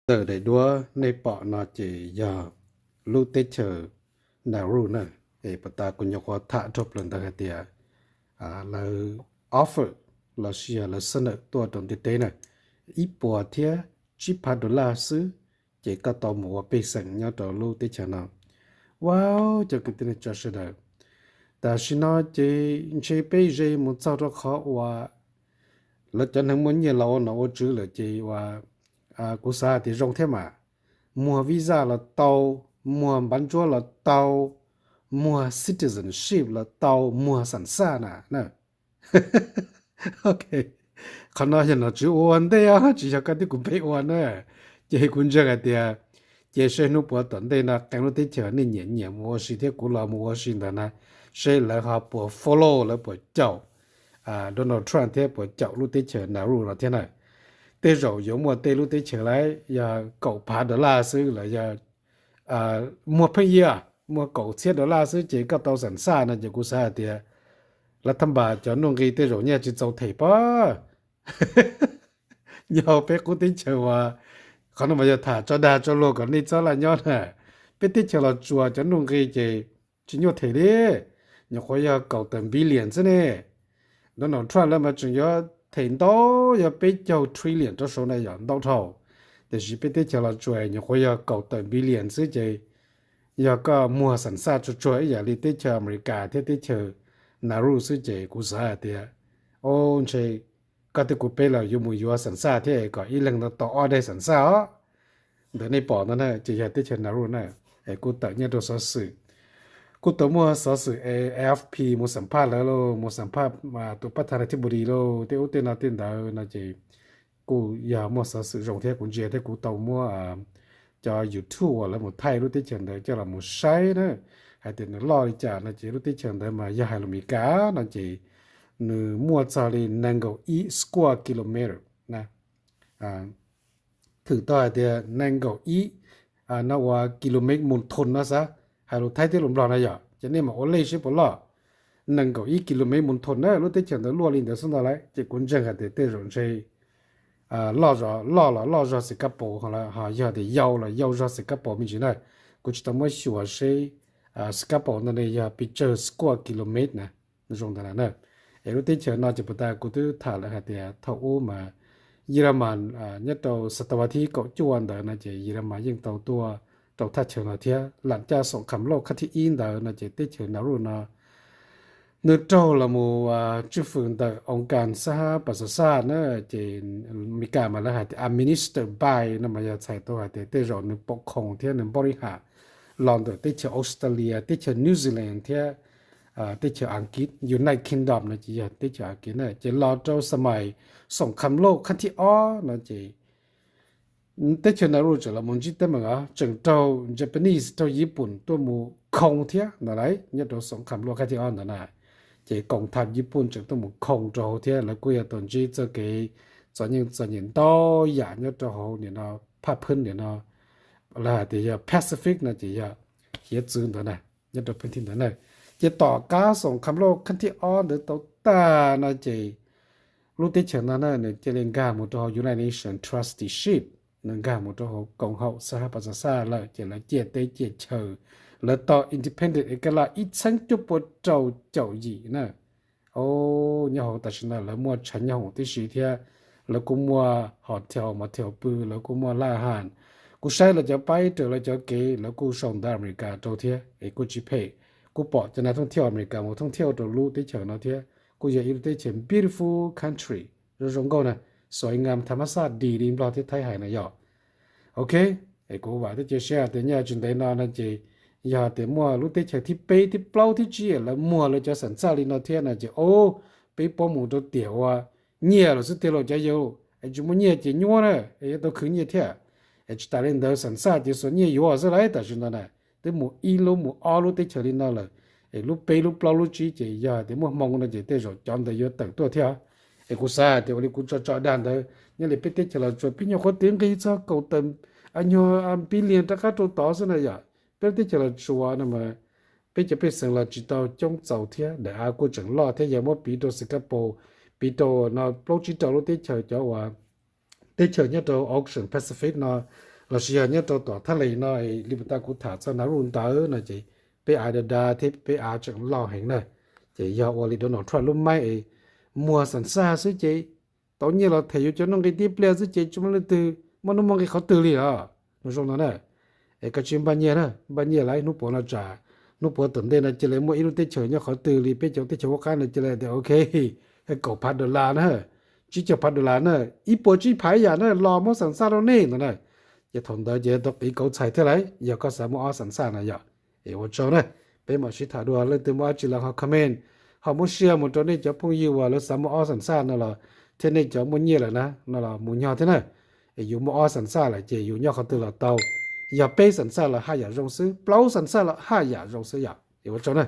Ntawm daim duab nej pom no ces yog lub teb chaws Nauru na. Es puas tas kuv nyuam qhuav tham dhau plaws ntawd hais tias lawv offer los sis yog lawv xab nawm tuaj rau ntiaj teb na, ib puas thiab tsib phav dollar xwb, ces koj tau mus ua pej xeem nyob rau lub teb chaws no. Wow, cov kwv tij neej tsa sawv daws, tam sim no ces ntshe peb ze mus txog rau qhov uas lawv cov neeg muaj nyiaj los ua nom ua tswv lawm ces uas kuv xav hais tias zoo thiab mas, muag visa los tau, muag npav ntsuab los tau, muag citizenship los tau, muag xam xaj na. Ok, qhov no yog nom tswv ua ua ntej os, tsis yog koj thiab kuv peb ua na. Ces kuv ntseeg hais tias, ces seb hnub puav tom ntej no qee lub teb chaws nej nyiam nyiam mus ua si thiab kuv los mus ua si ntawd na, seb lawv ho puas follow, lawv puas caum Donald Trump thiab puas caum lub teb chaws Nauru no thiab na. Tej zaum yuav muaj tej lub teb chaws lawv yog kaum phav dollar xwb los yog muag pheej yig, muag kaum txhiab dollar xwb ces koj tau xam xaj no ces kuv xav hais tias lawv thaj npas cov nuj nqi tej zaum nyaj tsis txaus them pob. Nyob peb qub teb chaws uas, qhov no mas yog tham tso dag tso luag kom nej txhob laj nyob na. Peb teb chaws Los Tsuas cov nuj nqi ces tsis nyuaj them li, nyuam qhuav yog kaum tawm billion xwb ne. Donald Trump lawv mas tseem yuav them ntau, yog peb caug trillion rau saud na yom, ntau dhau. Tiam sis peb teb chaws Los Tsuas nyuam qhuav yog kaum tawm billion xwb ces yog koj muag xam xaj tsuag tsuag ib yam li teb chaws Amelikas thiab teb chaws Nauru xwb ces kuv xav hais tias, o, ntshe koj thiab kuv peb los yuav mus yuav xam xaj thiab kom ib leeg no tau ob daim xam xaj os. Ntawm nej pom no na ces yog teb chaws Nauru na. Es kuv tawm nyob rau xov xwm, kuv tau muaj xov xwm A F P mus xam phaj lawv lauj, mus xam phaj tus pab tha thib bus dis lauj, tej ub tej no tej ntawd no ces kuj yog muaj xov xwm zoo thiab, kuv ntsia thiab kuv tau muab cov YouTube uas lawv mus thaij lub teb chaws ntawd coj los mus saib na, hais tias nws loj li cas no ces lub teb chaws ntawd mas yog hais lus Meskas no ces nws muaj txog li nees nkaum ib square kilometer na. Thwm tau hais tias nees nkaum ib, no ua kilomev mus thon no xav, hais lus Thaib thiab lus Nplog na yom, ces nej mam ua lej seb puas loj. Nees nkaum ib kilomev mus thon na, lub teb chaws ntawd luaj li ntawd xwb ntag lauj. Ces kuv ntseeg hais tias tej zaum ntshe loj, loj los loj zog Singapore, ho yog tias yau los yau zog Singapore me ntsis na. Kuv tsis tau muab xyuas seb Singapore ntawd ne yog pes tsawg square kilometer na, zoo ntawd na. Es lub teb chaws no ces puas tas kuv twb tham lawm hais tias thaum ub mas Yis Las Mas nyob rau xas tas vas thib kaum cuaj ntawd no ces Yis Las Mas yeej tau tuaj rau thaj chaw no thiab. Lam caj xoom kham loj khab thib ib ntawd no ces teb chaws Nauru no nws raug los mus tswj fwm ntawm oo kas xab hab pas xas xaj na, ces Meskas mas lawv hais tias administer by no mas yog txhais tau hais tias tej zaum nws pom khoom thiab nws npauj li ham los ntawm teb chaws Australia, teb chaws New Zealand thiab teb chaws Askiv, United Kingdom no ces yog teb chaws Askiv na, ces los rau xas mais xoom kham loj khab thib ob no ces teb chaws Nauru tseem los mus ntsib teeb meem os, tseem raug Japanese, raug Yiv Pun tuaj mus khoo thiab ntawd lauj, nyob rau xoom kham loj khab thib ob ntawd na. Ces koom tham Yiv Pun tseem tuaj mus khoo rau hauv thiab, lawv kuj yog tau ntsib txoj kev txom nyem, txom nyem ntau yam nyob rau hauv nim no phaj phwb nim no lawv hais tias yog Pacific no ces yog hiav txwv ntawd na, nyob rau pheej thij ntawd na. Ces tom qab xoom kham loj khab thib ob ntawd tau tag no ces lub teb chaws no na nws cia li nkag mus rau hauv United Nations trusteeship, nws nkag mus rau hauv koom haum xab hab pas xas xaj lawm, ces lawv ciaj teb ciaj chaw, lawv tau independent ekalaj ib txheeb cuaj pua rau caum yim na. Nyob hauv tam sim no lawv muaj tshav nyob hoom tib si thiab, lawv kuj muaj hotel motel pw, lawv kuj muaj laj ham. Kuv saib lawv cov paib raws lawv cov kev, lawv kuj sau ntawv Amelikas rau thiab es kuj tsis phem. Kuj pom cov nas thooj thiaj Amelikas mus thooj thiaj rau lub teb chaws no thiab, kuj yog ib lub teb chaws beautiful country, zoo zoo nkauj na, xuav i nga tham mab xaj dis li Nplog thiab Thaib hais na yom. Ok, es kuv vam thiab cia siab tias nyob tsis ntev no no ces yog tias muaj lub teb chaws thib peb thib plaub thib tsib lawv muag lawv cov xam xaj li no thiab no ces o, peb paub mus rau tiam uas nyiaj lawm xwb tiag lauj cov yau, es tsis muaj nyiaj ces nyuab na, es yuav tau khwv nyiaj thiab, es tsis tas li ntawd xam xaj ces xuas nyiaj yuav xwb lauj tam sim no na. Twb mus ib lub mus ob lub teb chaws li no lawm, es lub peb lub plaub lub tsib ces yog tias muaj hmoo no ces tej zaum cov ntawd yuav tawm tuaj thiab. Es kuv xav tias ua li kuv tso tso dag ntawd, nyob li peb teb chaws Los Tsuas peb nyuam qhuav twv nqi txog kaum tawm nyuag billion rov qab rau tod xwb na yom. Peb lub teb chaws Los Tsuas no mas peb cov pej xeem los tsis tau coob txaus thiab, daim av kuj tseem loj thiab, yog muab piv rau Singapore, piv rau no plaub tsib rau lub teb chaws cov uas teb chaws nyob rau Ocean Pacific no Los sis yog nyob rau tom thaj les no, li puas tas kuv tham txog nav ruj ntawd no ces peb av da da thiab peb av tseem loj heev na. Ces yog ua li Donald Trump lub maib es muag xeem xaj xwb ces tau nyiaj los them yus cov nuj nqi tib pliag xwb ces tsis muaj leej twg muaj nuj muaj nqi qhov twg li os. Nws zoo no na. Es koj tsis npaj nyiaj na, npaj nyiaj lawm hnub puav no tsam hnub puav tom ntej no cia li muaj ib lub teb chaws nyob qhov twg li peb cov teb chaws ub qab no cia li tias ok, kaum phav dollar na, tsib caug phav dollar na, ib puas tsib phav ib yam na los muab xeem xaj rau nej no na. Ces thaum ntawd ces tau qiv kauv txhais thiab lauj, yog koj xav muaj ob xeem xaj no yom. Es ua tsaug na, peb mam sib tham dua, leej twg muaj dab tsi los ho comment, ho muab share mus rau nej cov phooj ywg uas lawv xav muaj ob xeem xaj no los, thiab nej cov muaj nyiaj lawm na no los mus nyog thiab na. Es yus muaj ob xeem xaj lawm ces yus nyob qhov twg los tau, yog peb xeem xaj los haj yam zoo xwb, plaub xeem xaj los haj yam zoo xwb yom. Es ua tsaug na.